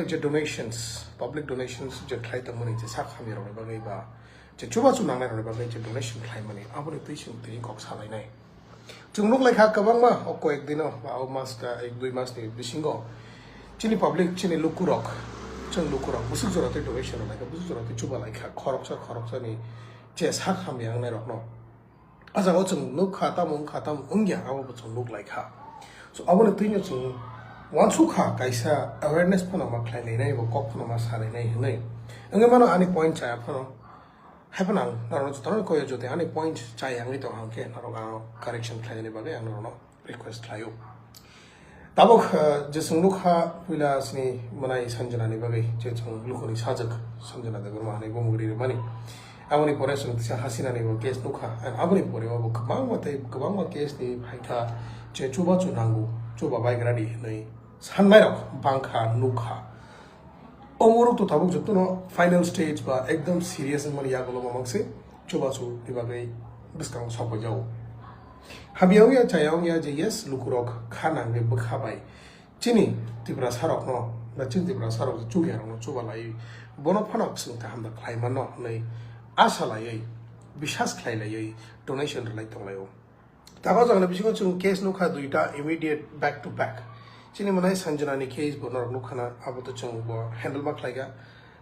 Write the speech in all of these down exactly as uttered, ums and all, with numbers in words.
je donations, public donations je khlai tongmani, je sak hamya rokni bagwi ba je chubachu nangnai rokni bagwi je donation khlaimani, aboni twi chwng tini kok salainai. Chwng nuk laikha kwbangma o koyek dino ba o mas ka ek dui mas ni bisingo chini public, chini lukurok, chwng lukurok bwswk jora twi donation rwlaikha, bwswk jora twi chuba laikha, khoroksa khoroksani je sak hamya wngnai rokno. A jaga o chwng nuk kha, tamo wng kha, tamo wng ya, abo bo chwng nuk lai kha. So, aboni twino chwng uansuk kha, kaisa awareness phano ma khlai lainai, bo kok phano ma sa lainai hwnwi. Wngwi mano ani point chaya phano. Hai phano ang norokno jotono koi o, jodi ani point chaya wngwi tong hang khe norok ano correction khlainani bagwi ang norokno request khlai o. Tabuk, eh, je chwng nukha puila chini mwnai Sanjana ni bagwi, je chwng lukuni sajwk Sanjana Debbarma hinwi bumung ri rwmani. Aboni pore chwng kisa Hasina ni bo case nukha, and aboni pore bo kwbangma tei kwbangma case ni phaikha, je chubachu nango, chuba bike radi hinwi sannairok bangkha, nukha. O muruk to tabuk jotono final stage ba ekdom serious wngmani yagulo mamang se chubachu ni bagwi bwskango sokphaijao. Hamya wngya, chaya wngya je yes, lukurok kha nangwi bwkha bai chini Tiprasa rokno, ba chini Tiprasa rok je chukya rokno chuba lai, bono phano chwng kaham da khlai mano hwnwi asa laiwi, bisas khlai laiwi donation rwlai tong lai o. Tago jagani bisingo chwng case nukha duita immediate back to back. Chini mwnai Sanjana ni case bo norok nukha na, abo to chwng bo handle ma khlai kha.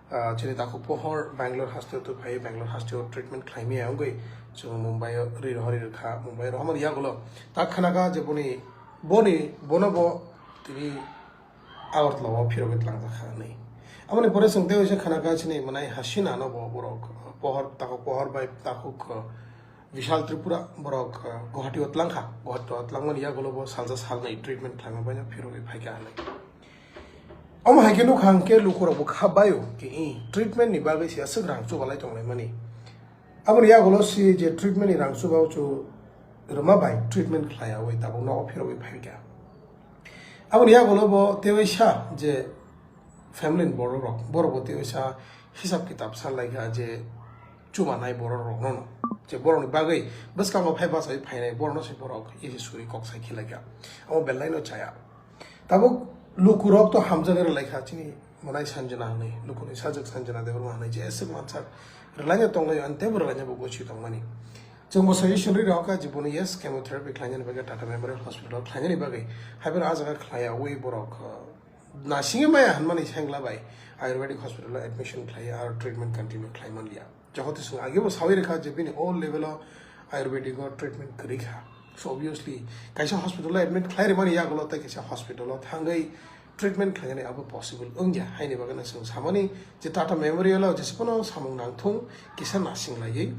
Ah, chini takhuk pohor Bangalore hasteo to phai, Bangalore hasteo treatment khlai maya wngwi chwng Mumbai o ri rohori rwkha, Mumbai rohormani yagulo ta khana kha je boni, boni, bono bo tini Agartala o phirogwi tlangjak kha hwnwi. Aboni pore chwng tei waisa khana kha chini mwnai Hasina no bo borok pohor, takhuk pohor bai takhuk, uh, Vishal Tripura borok, uh, Guwahati o tlang kha. Guwahati o tlangmani yagulo bo salsa salnwi treatment khlaima bai phirogwi phai kha hwnwi. Omo hai khe nukha hwn khe lukurok bo kha bai o khe, i, treatment ni bagwi se aswk rang chubalai tonglaimani. Aboni yagulo si je treatment ni rang chubachu rwma bai treatment khlai yawi tabuk nogo phirogwi phai kha. Aboni yagulo bo tei waisa je family ni borok rok, borok bo tei waisa hisab kitab sa lai kha je chubanai borok rok no, je borok ni bagwi bwskango phai bachawi phainai borok no se borok isi suri kok sai khe lai kha. Abo belai no chaya. Tabuk lukurok to hamjagwi rwlai kha chini mwnai Sanjana hwnwi, lukuni sajwk Sanjana Debbarma hwnwi, je aswk mansak rwlaina tonglaio, ani teibo rwlaina bo gosi tongmani. Chwng bo suggestion ri rok kha je bono yes chemotherapy khlainani bagwi Tata Memorial Hospital khlainani bagwi, haiphano ah jaga khlaiyawi borok, uh, nasingwi maya hwnmani sengla bai Ayurvedic Hospital o admission khlaiya aro treatment continue khlai manliya. Jokhon twi chwng agebo sawi rwkha je bini o level o Ayurvedic o treatment kwrwi kha. So obviously kaisa hospital o admit khlai rwmani yagulo tei kaisa hospital o thangwi treatment khlainani abo possible wngya, haini bagwi no chwng samani je Tata Memorial o jesa phano samung nangthung kisa nasing laiwi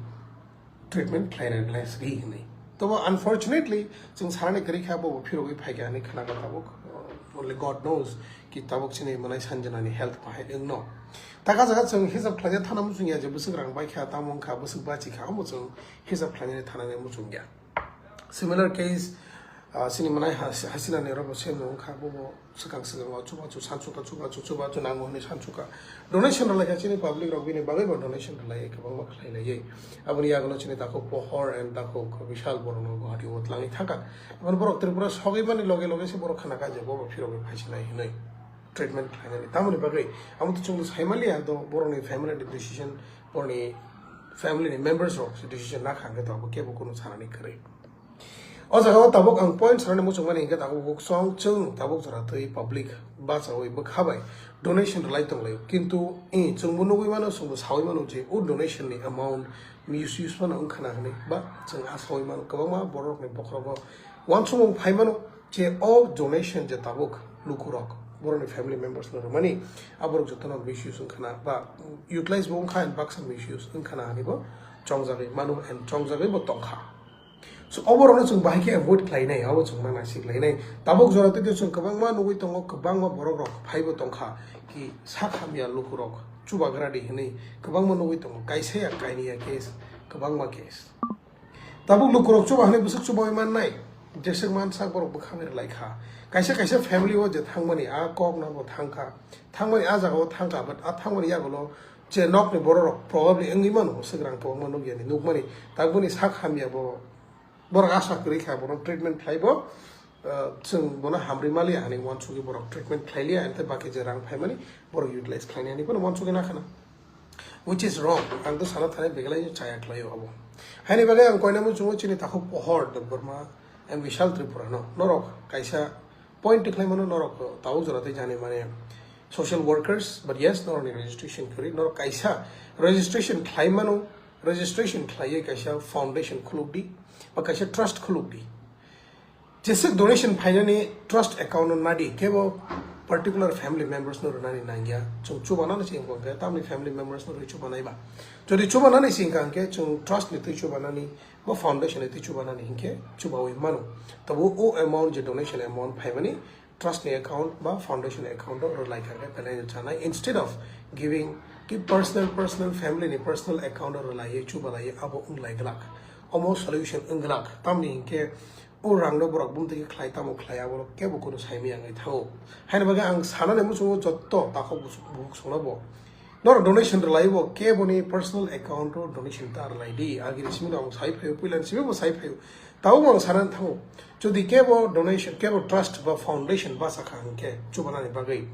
treatment khlai rwlai sri hwnwi. Tobo unfortunately chwng sanani kwrwi kha, bobo phirogwi phai kha hwnwi khna kha tabuk, uh, only God knows ki tabuk chini mwnai Sanjana ni health bahai wngno. Taka jaga chwng hisab khlaina thana muchung ya je bwswk rang bai kha, tamo wng kha, bwswk bachi kha, omo chwng hisab khlainani thanani muchung ya. Similar case, ah, chini mwnai Has-, Hasina ni oro bo same wng kha, bobo swkang swkang o chubachu sansuka, chubachu, chubachu nango hwnwi sansuka. Donation rwlai kha chini public rok bini bagwi bo donation rwlai kwbangma khlai lai. Aboni yagulo chini takhuk pohor and takhuk Bishal borok no Guwahati o tlangwi thangkha. Aboni borok Tripura sogwi mani loge loge se borok khna kha je bobo phirogwi phaisinai hwnwi treatment khlainani. Tamoni bagwi amo to chwngno sai manliya, do borokni family ni decision, borokni family ni members rok se decision na kha hwnkhe to abo kebo kunu sanani kwrwi. O jaga o tabuk ang point sanani muchungmani hwnkhe tabuk buksong chwng tabuk jora twi public bachawi bwkha bai donation rwlai tonglaio, kintu, eh, chwngbo nugwi mano, chwngbo sawi mano je o donation ni amount misuse phano wngkha na hwnwi, ba chwng a sawi mano kwbangma borok rokni bokhorogo uansukmung phai mano je o donation je tabuk lukurok borokni family members no rwmani, aborok jotono misuse wngkha na ba utilize bo wngkha and baksa misuse wngkha na hwnwi bo chongjagwi mano and chongjagwi bo tongkha. So oborokno chwng bahai khe avoid khlainai, abo chwng ma naisik lainai. Tabuk jora twi chwng kwbangma nugwi tongo, kwbangma borok rok phaibo tongkha ki sak hamya lukurok chubagra di hwnwi kwbangma nugwi tongo, kaisa ya kaini ya case, kwbangma case. Tabuk lukurok chuba hwnwi bwswk chubawi mannai, jeswk mansak borok bwkha bai rwlai kha. Kaisa kaisa family o je thangmani a kok no bo thangkha, thangmani a jaga o thangkha, but a thangmani yagulo je nokni borok rok probably wngwi mano, swkang kwbangma nukya ni nukmani, tabukni sak hamya bo borok asa kwrwi kha, borok treatment khlai bo Chwng bono hamri maliya hinwi uansugwi borok treatment khlailiya, ante baki je rang phaimani borok utilize khlainani bono uansugwi nakhana, which is wrong. Ang to sana thani beglai chaya khlaio abo. Haini bagwi ang koinamo chungo chini takhuk Pohor Debbarma and Vishal Tripura no norok kaisa point tikhlai mano norok tabuk jora tei jani mane social workers, but yes, norokni registration kwrwi norok kaisa registration khlai mano, registration khlaiwi kaisa foundation khuluk di ba kaisa trust khuluk di. Jeswk donation phainani trust account no nadi, kebo particular family members no rwnani nangya. Chwng chubanani se wngkha hwnkhe tamni family members no rwi chubanai ba. Jodi chubanani se wngkha hwnkhe chwng trust ni twi chubanani ba foundation ni twi chubanani hinkhe chubawi mano. Tabo o amount je donation amount phaimani trust ni account ba foundation account o rwlai kha khe belai no chanai, instead of giving ki personal, personal family ni personal account o rwlaiwi chubalaiwi abo wnglai glak. Omo solution wng glak. Tamni hinkhe o rang no borok bumtwi khe khlai tamo khlai abo kebo kunu saimaya wngwi thango. Haini bagwi ang sanani muchungo jotto takhuk bukhuk songno bo norok donation rwlai bo keboni personal account o donation ta rwlai di. Agini simi rok ang sai phaio, puilani simi bo sai phaio. Tabuk ang sanani thango, jodi kebo donation, kebo trust ba foundation basa kha hwnkhe chubanani bagwi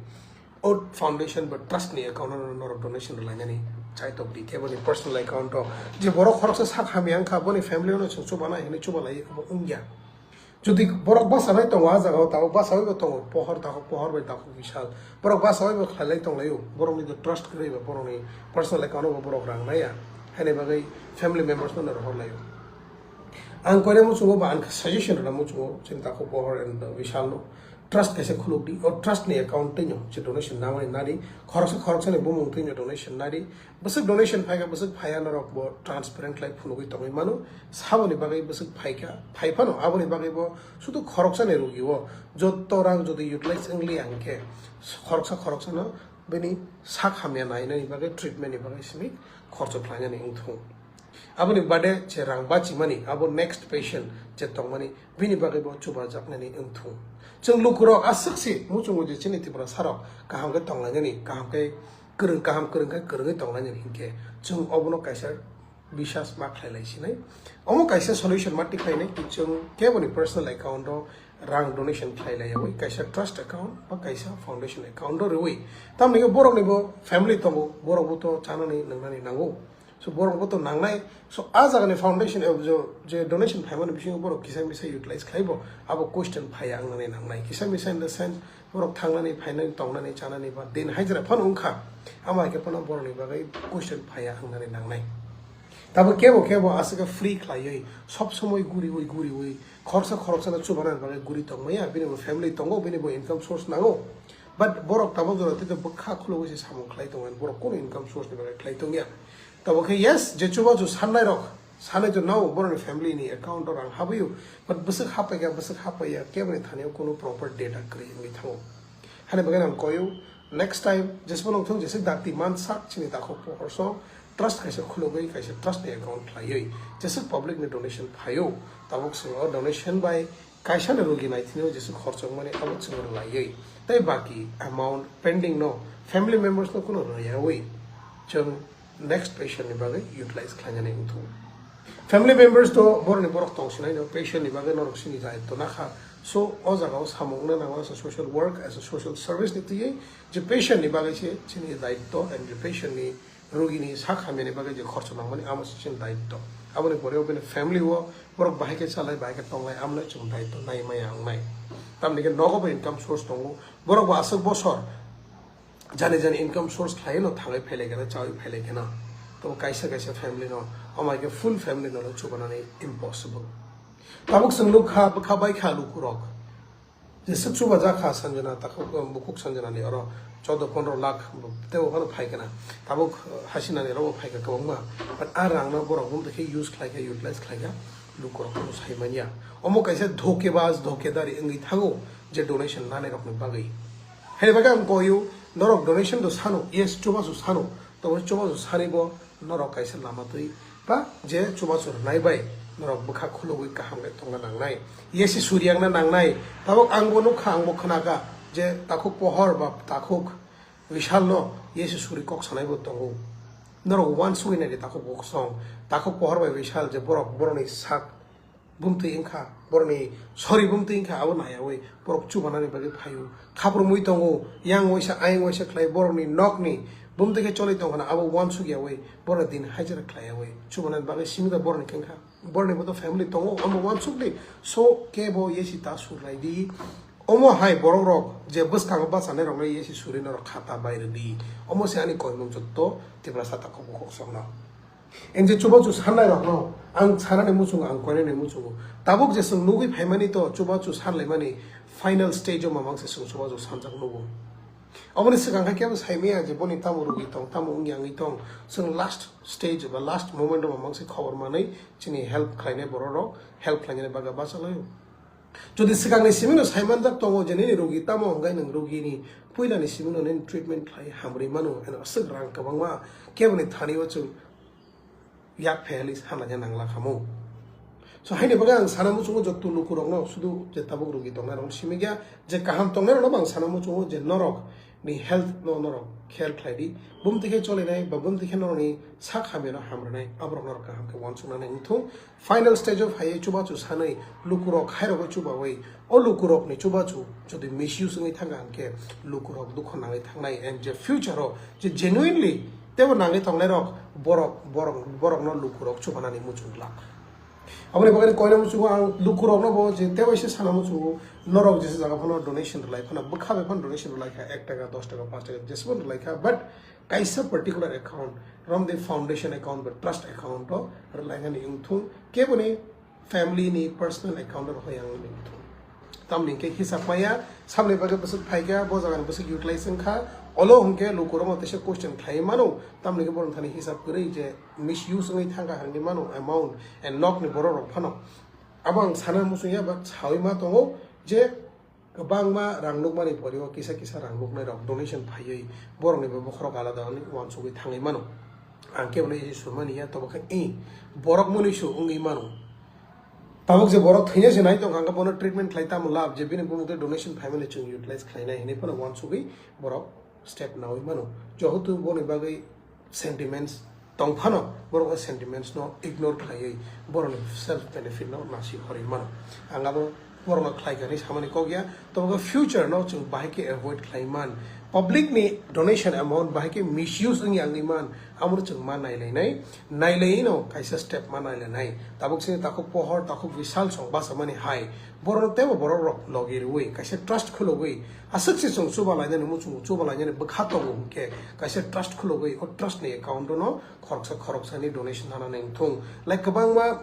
o foundation ba trust ni account o norok donation rwlainani chaitok di, keboni personal account o je borok khoroksa sak hamya wngkha boni family o no chwng chubanai hinwi chubalai abo wngya. Jodi borok bachawai tongo, ah jagao tabuk bachawai bo tongo, Pohor takhuk, Pohor bai takhuk Vishal, borok bachawai bo khlailai tonglaio, borokni to trust kwrwi ba borokni personal account o bo borok rang naiya, haini bagwi family members no rohor laio. Ang koina muchungo ba ang suggestion rwna muchungo chini takhuk Pohor and Vishal no trust kaisa khuluk di, o trust ni account twi no je donation namani nadi, khoroksa khoroksani bumung twi no donation nadi, bwswk donation phaikha, bwswk phaiya norok bo transparent khlai phunugwi tongwi mano. Saboni bagwi bwswk phaikha, phai phano aboni bagwi bo sudu khoroksani rugi o jotto rang jodi utilize wngliya hwnkhe khoroksa khoroksano bini sak hamya nainani bagwi treatment ni bagwi simi khorcho khlainani wngthung. Aboni bade je rang bachimani abo next patient je tongmani bini bagwi bo chubajaknani wngthung. Chwng lukurok aswk se muchungo je chini Tiprasa rok kaham khe tonglainani, kaham khe kwrwng, kaham kwrwng khe kwrwngwi tonglainani hinkhe chwng obono kaisa bisas ma khlai lai sinai. Omo kaisa solution ma tikhlainai, chwng keboni personal account o rang donation khlai lai yawi kaisa trust account ba kaisa foundation account o rwi. Tamni khe borokni bo family tongo, borok bo to chanani nwngnani nango. So borok bo to nangnai. So a jagani foundation, eh, jo-, je donation phaimani bisingo borok kisa misa utilize khlai bo abo question phaiya wngnani nangnai. Kisa misa in the sense borok thangnani, phainani, tongnani, chanani ba din hajra phano wngkha. Amo hai khe phano borokni bagwi question phaiya wngnani nangnai. Tabo kebo kebo aswk khe free khlaiwi sob somoi guriwi guriwi khoroksa khoroksano chubanani bagwi guri tongmaya, bini bo family tongo, bini bo income source nango. But borok tabuk jora tei bwkha khulugwi se samung khlai tongo, borok kunu income source ni bagwi khlai tongya. Tabo khe yes, je chubachu sannai rok, sanai to nao borokni family ni account o rang habwi o, but bwswk hapai kha, bwswk hapai ya, keboni thani o kunu proper data kwrwi wngwi thango. Hani bagwi ang koyo, next time jesbo nong thung jeswk dakti man sak chini takhuk Pohor song trust kaisa khulugwi kaisa trust ni account khlaiwi jeswk public ni donation phaio, tabuk swng o donation bai kaisa ni rugi naithini o jeswk khorchok mani abo chwng rwlaiwi tei baki amount pending no family members no kunu rwyawi chwng next patient ni bagwi utilize khlainani wngthung. Family members to borokni borok tong sinai no patient ni bagwi norok sini daitto nakha. So o jaga o samung wngna nango as a social work, as a social service ni twiwi je patient ni bagwi se chini daitto and je patient ni rugini sak hamyani bagwi je khorcho nangmani amo se chini daitto. Aboni pore o bini family o borok bahai khe chalai, bahai khe tonglai, amno chwng daitto nai maya wngnai. Tamni khe nogo bo income source tongo, borok bo aswk bosor jani jani income source khlaiwi no thangwi phailai khe no, chawi phailai khe no. Tamo kaisa kaisa family no, omo hai khe full family no chubanani impossible. Tabuk chwng nukha, bwkha bai kha lukurok. Jeswk chuba jak kha Sanjana, takhuk, um, bukhuk Sanjana ni oro chaudo pondro lakh tebo phano phai khe na. Tabuk, uh, Hasina ni oro bo phai kha kwbangma. But a rang no borok bumtwi khe use khlai kha, utilize khlai kha, lukurok bono sai manya. Omo kaisa dhokebaz, dhokedari wngwi thango je donation nanai rok ni bagwi. Hai bagwi ang koyo, norok donation do sano, yes, chubachu sano, tabo chubachu sani bo norok kaisa lama twi ba je chubachu rwnai bai norok bwkha khulugwi kaham khe tongna nangnai, yesi suri yangna nangnai. Tabuk ang bo nukha, ang bo khna kha je takhuk Pohor ba takhuk Vishal no yesi suri kok sanai bo tongo. Norok uansugwi nai di takhuk bo kosong, takhuk Pohor bai Vishal je borok borokni sak Bumtwi wngkha, borokni sori bumtwi wngkha, abo naiyawi borok chubanani bagwi phaio. Khaprumwi tongo, yang waisa, ayang waisa khlai borokni nokni bumtwi khe choli tongkhana, abo uansuk yawi borokni din haijra khlai yawi chubanani bagwi simi da borokni khe wngkha. Borokni bo to family tongo, amo uansuk di. So kebo yesi ta sur lai di. Omo hai borok rok je bwskango bachanai rok no yesi suri norok khata bai rwdi. Omo se ani koimung jotto Tiprasa takhuk bukhuk songno. Ang je chubachu sanai rokno ang sanani muchungo, ang koinani muchungo. Tabuk je chwng nugwi phaimani to chubachu sanlaimani final stage o mamang se chwng chubachu sanjak nugo. Oboni swkang khe kebo saimaya je boni tamo rugi tong, tamo wngya wngwi tong. Chwng last stage ba last moment o mamang se khobor manwi chini help khlainai borok rok help khlainani bagwi bachalaio. Jodi swkangni simino saimanjak tongo je nini rugi tamo hwnkhe nwng rugini puilani simino nini treatment khlai hamrwi mano, eno aswk rang kwbangma keboni thani o chwng yak pheli sanlaina nangla khamu. So haini bagwi ang sana muchungo jotto lukurokno sudu je tabuk rugi tongnai rokno simi gya, je kaham tongnai rokno bo ang sana muchungo je norok ni health no norok khel khlai di. Bumtwi khe cholinai ba bumtwi khe norokni sak hamya no hamrwnai, aborok norok kaham khe uansuknani wngthung. Final stage o phaiwi chubachu sanwi lukurok khairogwi chubawi o lukurokni chubachu jodi misuse wngwi thangkha hwnkhe lukurok dukho nangwi thangnai, and je future o je genuinely teibo nangwi tongnairok borok, borok, borokno lukurok chubanani muchung glak. Aboni bagwi koina muchungo ang lukurokno bo je teibo se sana muchungo, norok jesa jaga phano donation rwlai phano, bwkha bai phano donation rwlai kha, ek taka, dos taka, panch taka, jesbo rwlai kha, but kaisa particular account, Ramdev Foundation account ba trust account o rwlainani wngthung, keboni family ni personal account o rwlai ang wngthung. Tamni hwnkhe hisab maya, samni bagwi bwswk phaikha, bo jagani bwswk utilize wngkha, olo hwnkhe lukurokno teisa question khlaiwi mano, tamni hwnkhe borok thani hisab kwrwi je misuse wngwi thangkha hwnwi mano amount, and nokni borok rok phano. Abo ang sana muchungya ba sawi ma tongo je kwbangma rang nukmani poriwo kisa kisa rang nuknai rok donation phaiwi borokni bo bokhorok alada wngwi uansugwi thangwi mano. Ang kebono isi surmani ya, tobo khe i borok mwnwi su wngwi mano. Tabuk je borok thwina se nai tongkha, hwnkhe bono treatment khlai tamo lab je bini bumung tei donation phaimani chwng utilize khlainai hinwi phano uansugwi borok step nawi mano. Jehetu boni bagwi sentiments tong phano, borok o sentiments no ignore khlaiwi borokni self benefit no nasi horwi mano. Ang abo borokno khlai kha hinwi samani kok ya, tobo future no chwng bahai khe avoid khlai man. Public ni donation amount bahai khe misuse wngya wngwi man, amo chwng ma nailainai, nailaino kaisa step ma nailainai. Tabuk chini takhuk pohor, takhuk bisal song bachamani hai, borokno teibo borok rok logi rwui kaisa trust khulugwi, aswk se chwng chuba lainani muchungo, chuba lainani bwkha tongo hwnkhe kaisa trust khulugwi o trust ni account o no khoroksa khoroksani donation thana nangthung. Like kwbangma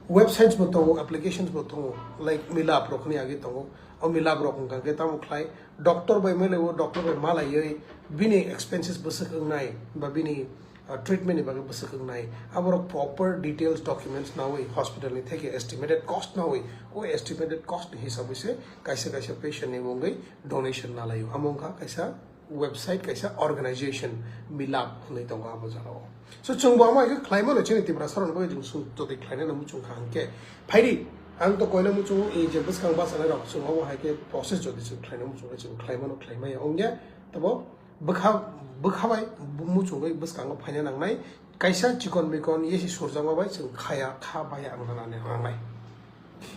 websites bo tongo, applications bo tongo, like Milap rok hwnwi agi tongo. O Milap rok hwnkha khe tamo khlai, doctor bai mele o doctor bai malaiwi bini expenses bwswk wngnai ba bini, uh, treatment ni bagwi bwswk wngnai. Aborok proper details, documents nawi, hospital ni theke estimated cost nawi, o estimated cost ni hisabwi se kaisa kaisa patient ni mungwi donation nalaio. Amo wngkha kaisa website, kaisa organization, Milap hwnwi tongo abo jagao. So chwng bo amo hai khe khlai mano, chini Tiprasa rokno bagwi chwng sung jotoi khlainani muchung kha hwnkhe. Phaidi, ang to koina muchungo, i je bwskang bachanai rok chwng omo hai khe process jodi chwng khlaina muchung khe chwng khlai mano, khlai maya wngya. Tabo bwkha, bwkha bai muchungwi bwskango phaina nangnai, kaisa chikon mikon yesi surjakma bai chwng khaya, kha baya wngna nangnai.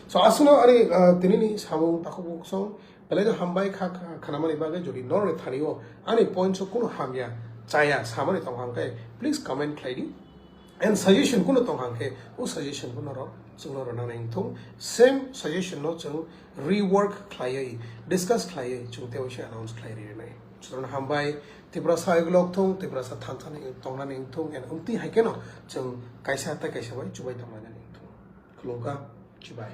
So aswkno ani, ah, tinini samung takhuk bukhuk song belai no hambai kha, kha, khanamani bagwi. Jodi norokni thani o ani points o kunu hamya chaya samani tong hang khe, please comment khlai di. And suggestion kunu tong hang khe, o suggestion bo norok chwng norok nangnai wngthung. Same suggestion no chwng rework khlaiwi, discuss khlaiwi chwng tei waisa announce khlai rinai. Chwng hambai, Tiprasa igulok thung, Tiprasa thansa ni tongnani wngthung, and wngtwi hai kheno chwng kaisa tei kaisa bai chubai tongnani wngthung. Khulumkha, chibai.